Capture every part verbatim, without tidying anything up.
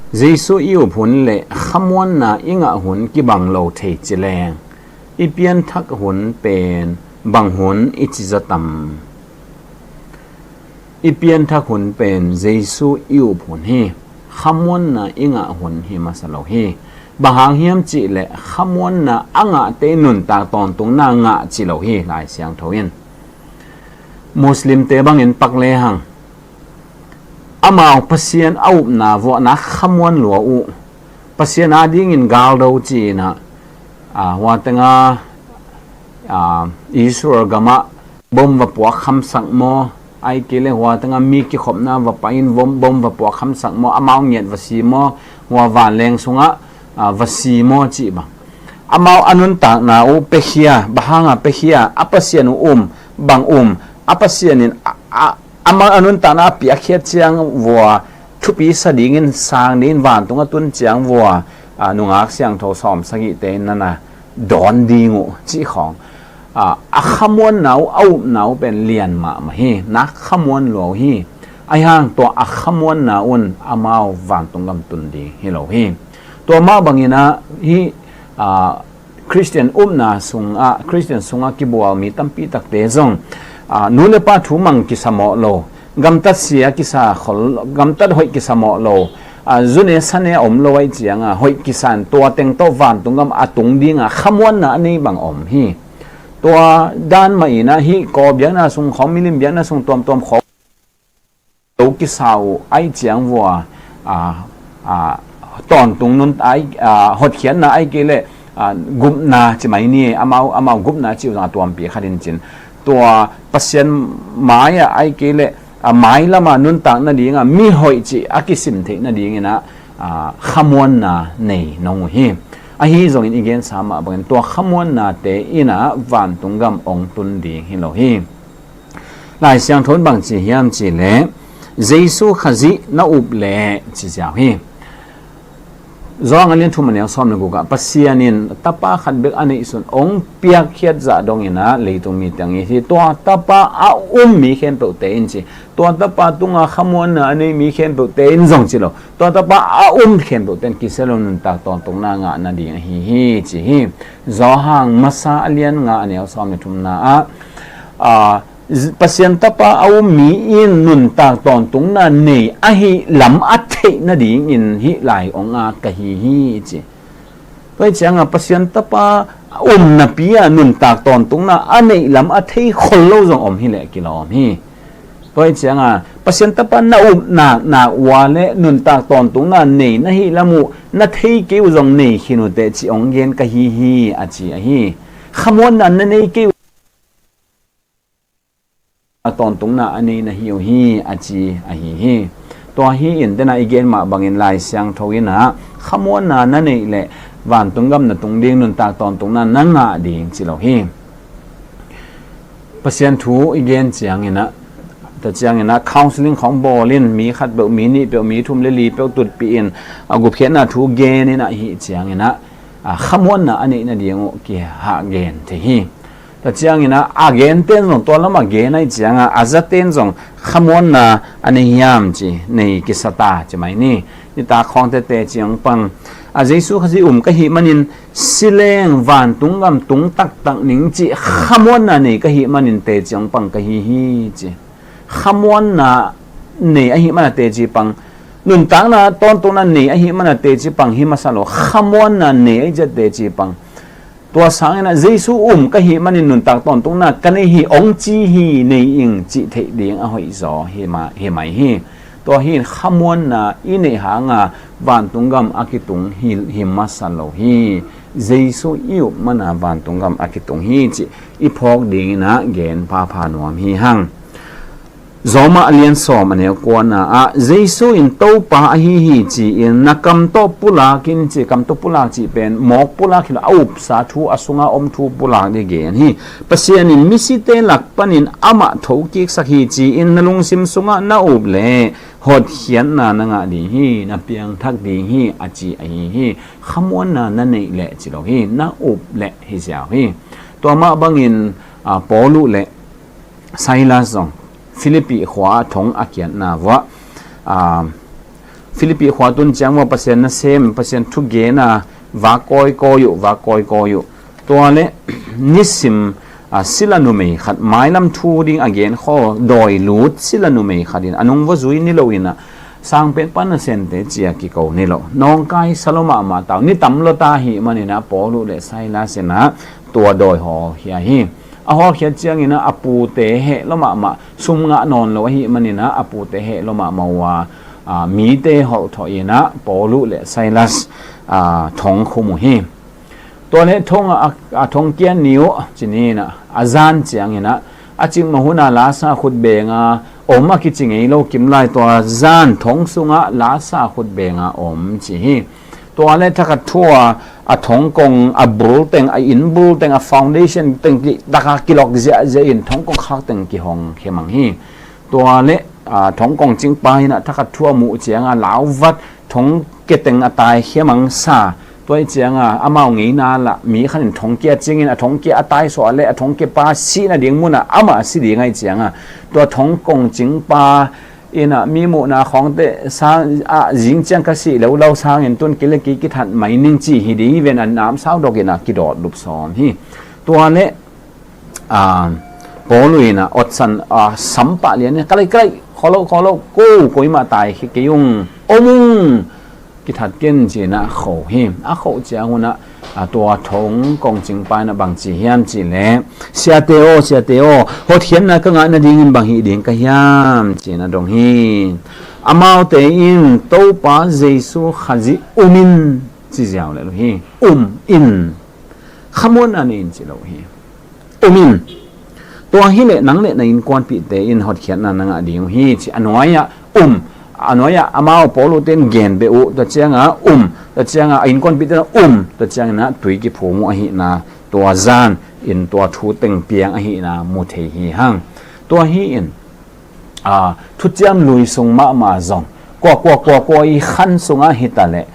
Jesu i up hun le khamuanna i ngah hun kibang lo thei ci leng, i pianthak hun pen bang hun i ci zaw tam? I pianthak hun pen Jesu i up hun hi. Khamuanna i ngah hun hi masa lo hi. Bang hang hiam cih leh khamuanna a ngahte nuntak tawntungna ngah ci lo hi Lai Siangtho in. Muslimte bangin pak lehang, amau Pasian a upna vuahna khamuan lua uh. Pasian adingin galdo ci-inah, a, hua tengah, a, Israel gamah bom va puak khamsak maw, ahih kei leh hua tengah mi kikhopna va pai-in bom, bom va puak khamsak maw, amau ngiat va si maw, hua vanleng sungah, a, va si maw cih bang. Amau a nuntakna uh piakhia, bang hanga piakhia, a Pasian uh um, bang um, a Pasian in a, a, amau a nuntakna a piakkhiat ciang vua thupi sa dingin, sang dingin, vantung a tun ciang vua, a, nungak siangtho sawm sagihte in nana dawn ding uh cih khawng. A, a khamuanna uh, a upna uh pen lian mahmah hi, nak khamuan lua uh hi. Ahi hang tua a khamuanna un amau vantung gam tun ding hi lo hi. Tua mah banginah hih, a, Khristian upna sungah, Khristian sungah kibual mi tampi takte zong, a, nu le pa thu mang kisamawh lo, gamtat sia kisa khol, gamtat hoih kisamawh lo, a, zune sane a om lo ahih cianga hoih kisan tua teng tawh vantung gam a tung dinga khamuanna a nei bang om hi. Tua dan mah inah hih kaw biakna sung khawng, milim biakna sung tuamtuam khawng lo kisa uh ahih ciang vua, a, a, tawntung nun, a, a, hotkhiatna ahih kei leh, a, gupna ci mai ni, amau, amau gupna cih uh zong a tuampi khat in cin. Tua Pasian mai-ah ahih kei leh, a, mai lama nuntak nadinga mi hoih cih a kisim theih nadinginah, a, khamuanna nei nong uh hi. Ahi zongin i gensa mah bangin tua khamuannate inah vantung gam ong tun ding hi lo hi. Lai Siangtho in bang ci hiam cih leh, Jesu Khazih na up leh ci ziau hi. Johan a lian thum a neu sawm le gukah Pasian in Tapa khat bek a neihsun ong piakkhiat zah donginah leitung mite a ngei hi. Tua Tapa a um mi khempeuhte in ci. Tua Tapa tunga khamuanna a nei mi khempeuhte in zong ci lo. Tua Tapa a um khempeuhte in kisia lo nuntak tawntungna ngah nading ahi hi ci hi. Johan masa a lian nga a neu sawm le thumna ah, a, Pasian Tapa a um mi in nuntak tawntungna nei ahi lam a theih nadingin hih lai ong a ka hi hi ci. Tua hi cianga Pasian Tapa um napi-a nuntak tawntungna a neih lam a thei khol lo zong om hi leh kilawm hi. Tua hi cianga Pasian Tapa na up nak nak ua le nuntak tawntungna nei na hih lam uh na thei kei uh zong nei khin uh teh ci ong gen ka hi hi a ci ahi. Khamuanna na nei kei uh a tawntungna a nei na hi uh hi a ci ahi hi. Tua hi in dena i gen mah bangin Lai Siangtho inah khamuanna na neih leh vantung gam na tung ding, nuntak tawntungna na ngah ding ci lo hi. Pasian thu i gen cianginah, ta cianginah counseling khawng bawlin mi khat peuh, mi nih peuh, mi thum le li peuh tutpih in a gupkhiatna thu genin ahih cianginah, a, khamuanna a neih nading uh kihah gen thei hi. Tua ciangin a, a genten zong tua lamah gen ahih ciangin a, a zaten zong khamuanna a nei hiam ci, nei kisa ta ci mai ni. Nitak khawngte teci hong pang a, Jesu Khazih um ka hih manin si leng vantung gam tung taktak ning cih khamuanna nei ka hih manin teci hong pang ka hi hi ci. Khamuanna nei ahih mana teci pang, nuntakna tawntungna nei ahih mana teci pang hi masa lo, khamuanna nei ahih ciah teci pang. Tua sangin a, Jesu um ka hih manin nuntak tawntungna ka nei hi hong ci hi, nei ing cih theih ding a hoihzaw hi ma-, hi mai hi. Tua hi in khamuanna i neih hanga vantung gam a kitung hi, hi masa lo hi. Jesu i up mana vantung gam a kitung hi cih i phawk dingin a gen phapha nuam hi hang. Rom a lian sawm a neu kuana ah, Jesu in Topa ahi hi ci-in na kam tawh pulak in ci, kam tawh pulak cih pen mawk pulak hi lo, a upsa thu, a sunga om thu pulak ding gen hi. Pasian in misite lak panin amah thokiksak hi ci-in na lungsim sungah na up leh hotkhiatna na ngah ding hi, na piangthak ding hi a ci ahi hi. Khamuanna na neih leh ci lo hi, na up leh hi ziau hi. Tua mah bangin, a, Paul uh leh Silas zong Philippi khua ah thong a kiatna vuah, a, Philippi khua tun ciang maw, Pasian nasem, Pasian thu gen a, vak kawikawi uh, vak kawikawi uh. Tua le nisim, a, sila numei khat, mailam thu ding a gen khaw dawi lut sila numei khat in a nung va zui ni lo in a, sang pen pan a sente cia kiko ni lo. Nawngkai sa lo mahmah ta uh, ni tam lo ta hi man in a, Paul uh le Silas in a tua dawi hawlkhia hi. A hawlkhiat ciang in a, a pute heh lo mahmah, sum ngah nawn lo ahi man in a, a pute heh lo mahmah uh a, a, mite holh thawh in a, Paul uh le Silas, a, thong khum uh hi. Tua le thong a, a, a thong kia ni uh ci ni in a, a zan ciang in a, a cikmah hun a lasa khut beng a om a kici ngei lo kim lai, tua zan thong sung a lasa khut beng a om ci hi. Tua le thakhat thu a, a thongkong, a bul teng, a inn bul teng, a foundation teng cih tak a kilok ziahziah in thongkong khak teng kihong khia mang hi. Tua le, a, thongkong cingpa in a thakhat thu a muh ciang a lauvat, thongkia teng a taikhia mang sa. Tua ahih ciang a, amau ngeina lah mi khat in thongkia cing in, a thongkia a taisuah le a thongkia pa sihna ding mun a amah a si ding ahih ciang a, tua thongkong cingpa in a mi muhna khawngte sang a, zing ciang ka sih lo lo sang in tun kei le kei kithat mai ning ci hi ding hi ven, a namsau dok in a kidawt lup sawm hi. Tua le, a, Paul uh in a otsan, a, sam pah lian in, ka lei, ka lei, kholo, kholo, ko, koimah taikhia kei ung, om ung, kithat ken ci in a kho hi. A khoh ciang un a, a, tua thongkong cingpa in a bang ci hiam cih le, siate aw, siate aw, hotkhiatna ka ngah nadingin bang hih ding ka hiam ci in a dong hi. Amaute in Topa Jesu Khazih um in ci ziau lel uh hi. Um in. Khamuanna nei in ci lo uh hi. Um in. Tua hi leh nang le na innkuanpihte in hotkhiatna na ngah ding uh hi ci. A nuai-ah um, a nuai-ah amau Paul uh ten gen beh uh, tua ciang a um, tua ciang a a innkuanpihte in um, tua ciang in a tui kiphum uh ahihna, tua zan in tua thu teng piang ahihna mu thei hi hang. Tua hi in, a, thuciam lui sung mahmah zong, kua, kua, kua, kua i khan sungah hi ta leh,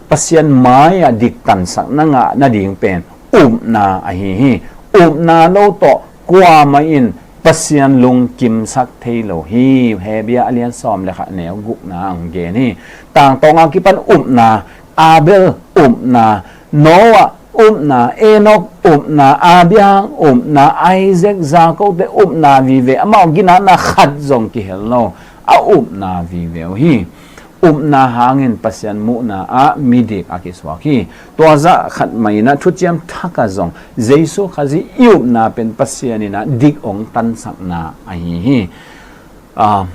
Pasian mai-ah diktansak na ngah nading pen upna ahi hi. Upna lo tawh kuamah in Pasian lungkimsak thei lo hi. Hebru a lian sawm le khat neu gukna ah hong gen hi. Tangtawng a kipan upna, Abel upna, Noah upna, Enok upna, Abraham upna, Isaac, Jakob te upna vive, amau ginatna khat zong kihel lo, a upna vive uh hi. Upna hangin Pasian muhna ah midik a kisuak hi. Tua zah khat mah in a thuciam thak ah zong Jesu Khazih i upna pen Pasian in a dik hong tansakna ahi hi. A,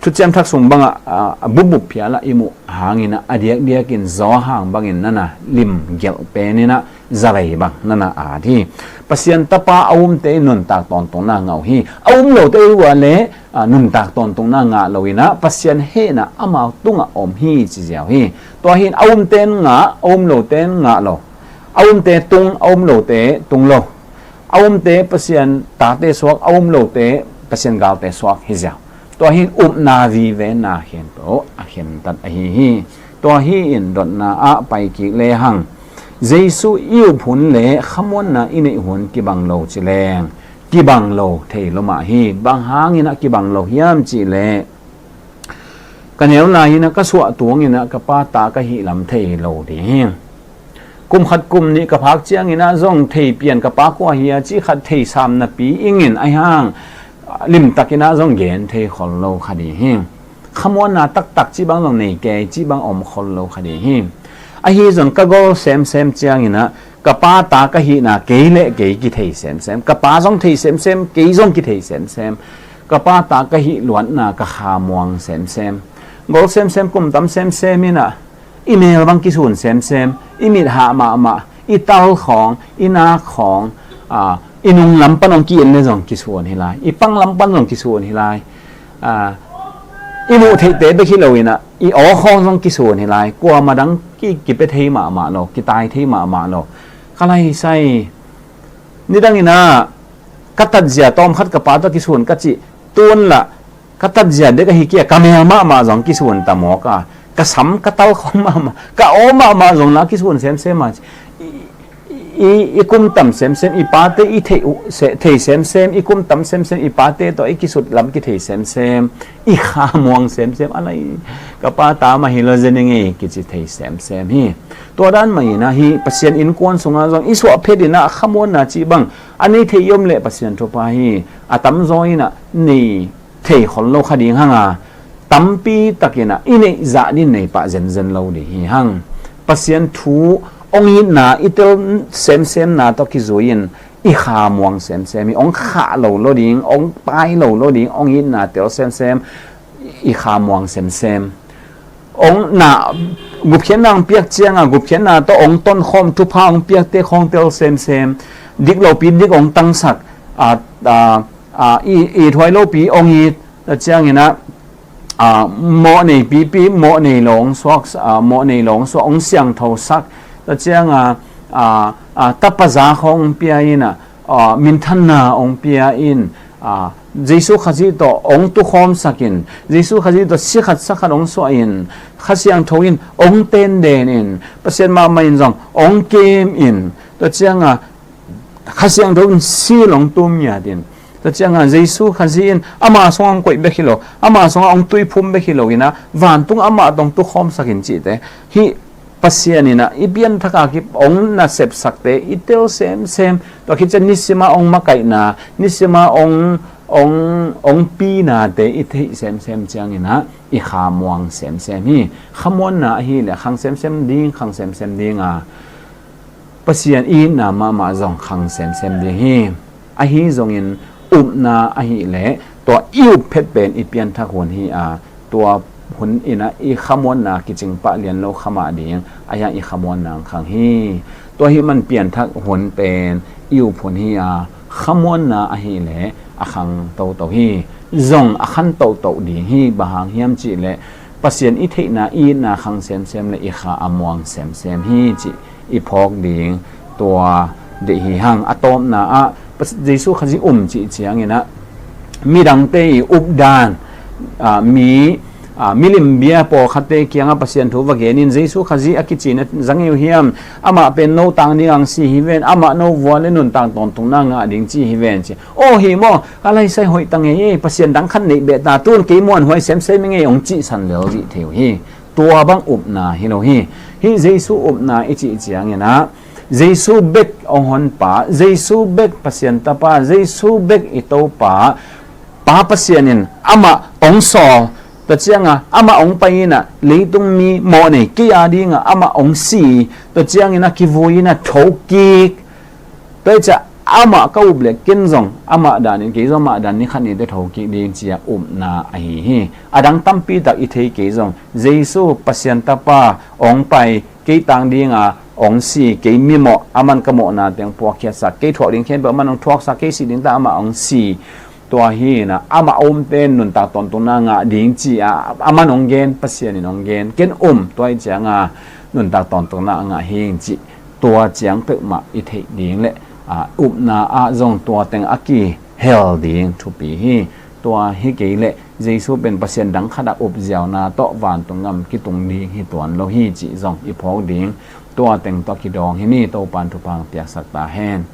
thuciam thak sung bangah, a, a bupbup phial ah i muh hangin a, a diakdiakin Johan bangin nana lim gelh pen in a zavei bang nana at hi. Pasian Tapa a umte in nuntak tawntungna ngah uh hi. A um lote uh a le, a, nuntak tawntungna ngah lo in a, Pasian hehna amau tungah om hi ci ziau hi. Tua hi in a umte in ngah, a um lote in ngah lo. A umte tung, a um lote tung lo. A umte Pasian tate suak, a um lote Pasian galte suak hi ziau. Tua hi in upna vive na khempeuh a khentat ahi hi. Tua hi in dotna ah pai kik lehang, Jesu i up hun le khamuanna i neih hun kibang lo ci leng, kibang lo thei lo mah hi. Bang hangin a kibang lo hiam cih leh, ka neu lai in a ka suah tuang in a ka Pa ta ka hih lam thei lo ding hi. Kum khat kum nih ka phak ciang in a zong thei pian, ka Pa kua hi a cih khat thei sam napi ing in, ahi hang limtak in a zong gen thei khol lo kha ding hi. Khamuanna taktak cih bang zong nei kei cih bang om khol lo kha ding hi. Ahi zong ka gol semsem ciang in a ka Pa ta ka hihna kei le kei kithei semsem, ka Pa zong thei semsem, kei zong kithei semsem, ka Pa ta ka hih luatna ka khamuang semsem. Gol semsem, kum tam semsem in a i mel bang kisun semsem, i mit hah mahmah, i tal khawng, i nak khawng, a, i nung lam pan hong ki-en le zong kisun hi lai, i pang lam pan zong kisun hi lai. A, i muh theihte bek hi lo in a, i aw khawng zong kisun hi lai. Kuamah dang ki, kipia thei mahmah lo, kitai thei mahmah lo. Ka lai sai, nidang in a ka tatzia tawm khat ka Pa tawh kisun ka cih, tun lah ka tatzia dek ahi kia, ka mel mahmah zong kisun ta mawk a, ka sam ka tal khawng mahmah, ka aw mahmah zong la kisun semsem a, i, i, i, i kum tam semsem, i pate i thei uh, se, thei semsem, i kum tam semsem, i pate tawh i kisut lam kithei semsem, i khamuang semsem, a lai ka pa ta mah hi lo zen i ngei kici thei semsem hi. Tua dan mah inah hi Pasian innkuan sungah zong i suah phet inah khamuanna cih bang a nei thei i om leh Pasian thupha hi. A tamzaw inah nei thei khol lo kha ding hanga, tampi takinah i neih zah din nei pah zenzen lo ding hi hang. Pasian thu ong itna i tel semsemna tawh kizui in i khamuang semsem hi. Ong khah lo lo ding, ong pai lo lo ding, ong itna tel semsem, i khamuang semsem. Ong na gupkhiatna ong piak cianga gupkhiatna tawh ong tonkhawm, thupha ong piakte khawng tel semsem. Dik lopi dik ong tangsak, a, a, a, i, i thuai lopi ong it, tua cianginah, a, mawh nei pipi, mawh nei lo ong suak, a, mawh nei lo ong suak, ong siangthosak, tua cianga, a, a, tapaza khawng ong pia inah, a, minthanna ong pia in, a, Jesu Khazih tawh ong tukhawmsakin, Jesu Khazih tawh sikhat sakhat ong suahin, Kha Siangtho in ong tendenin, Pasian mahmah in zong ong kemin, tua cianga Kha Siangtho in sil ong tum ngiatin, tua cianga Jesu Khazih in ama sungah ong koih bek hi lo, ama sungah ong tuiphum bek hi lo inah, vantung amah tawh ong tukhawmsakin cihte hi. Pasian inah i pianthak a kip ong nasepsakte i tel semsem, tua khit ciang nisima ong makaihna, nisima ong, ong, ong pinate i theih semsem cianginah i khamuang semsem hi. Khamuanna ahileh khang semsem ding, khang semsem dinga, Pasian i itna mahmah zong khang semsem ding hi. Ahi zongin upna ahileh tua i up phet pen i pianthak hun hi a, tua hun inah i khamuanna kicing pah lian lo kha mah ding, a hiang i khamuanna ang khang hi. Tua hih man pianthak hun pen i up hun hi a, khamuanna ahileh a khang toto hi. Zong a khan toto ding hi, bang hang hiam cihleh Pasian i theihna i itna khang semsem le i kha a muang semsem hi cih i phawk ding tua deih hi hang. A tawpna ah Pas-, Jesu Khazih um cih cianginah midangte i updan, a, mi, a, milim bia pawlkhatte kiangah Pasian thu va genin, Jesu Khazih a kicina zang hi uh hiam? Amah pen no tang ding ang si hi ven, amah no vua le nuntak tawntungna ngah ding ci hi ven ci. Aw hi maw, ka laisai hoih ta ngei ei, Pasian dang khat neih beh ta, tun kei muanhuai semsem i ngei ong cihsan lel zih thei uh hi. Tua bang upna hi lo hi. Hih Jesu upna i cih cianginah Jesu bek ong honpa, Jesu bek Pasian tapa, Jesu bek i Topa, Pa Pasian in amah ong sawl, tua cianga amah ong pai inah leitung mi mawh nei kei a dinga amah ong si, tua cianginah kivui inah thokik. Tua hi ciah amah ka up le ken zong amah danin, kei zong amah dan ni khat ni teh thokik ding ci-a upna ahi hi. A dang tampi tak i thei kei zong Jesu Pasian tapa ong pai, kei tang dinga ong si, kei mimawh, aman ka mawhna teng puakkhiatsak, kei thuak ding khempeuh aman ong thuaksak, kei si ding ta amah ong si. Tua hi inah amah a umte nuntak tawntungna ngah ding ci-a aman ong gen, Pasian in ong gen, ken um, tua hi cianga nuntak tawntungna a ngah hing cih tua ciang peuhmah i theih ding le, a, upna ah zong tua teng a kihel ding thupi hi. Tua hi kei leh Jesu pen Pasian dang khatah upziauna tawh vantung gam kitung ding hi tuan lo hi cih zong i phawk ding. Tua teng tawh kidawng hi ni. Topan thupha piaksak ta hen.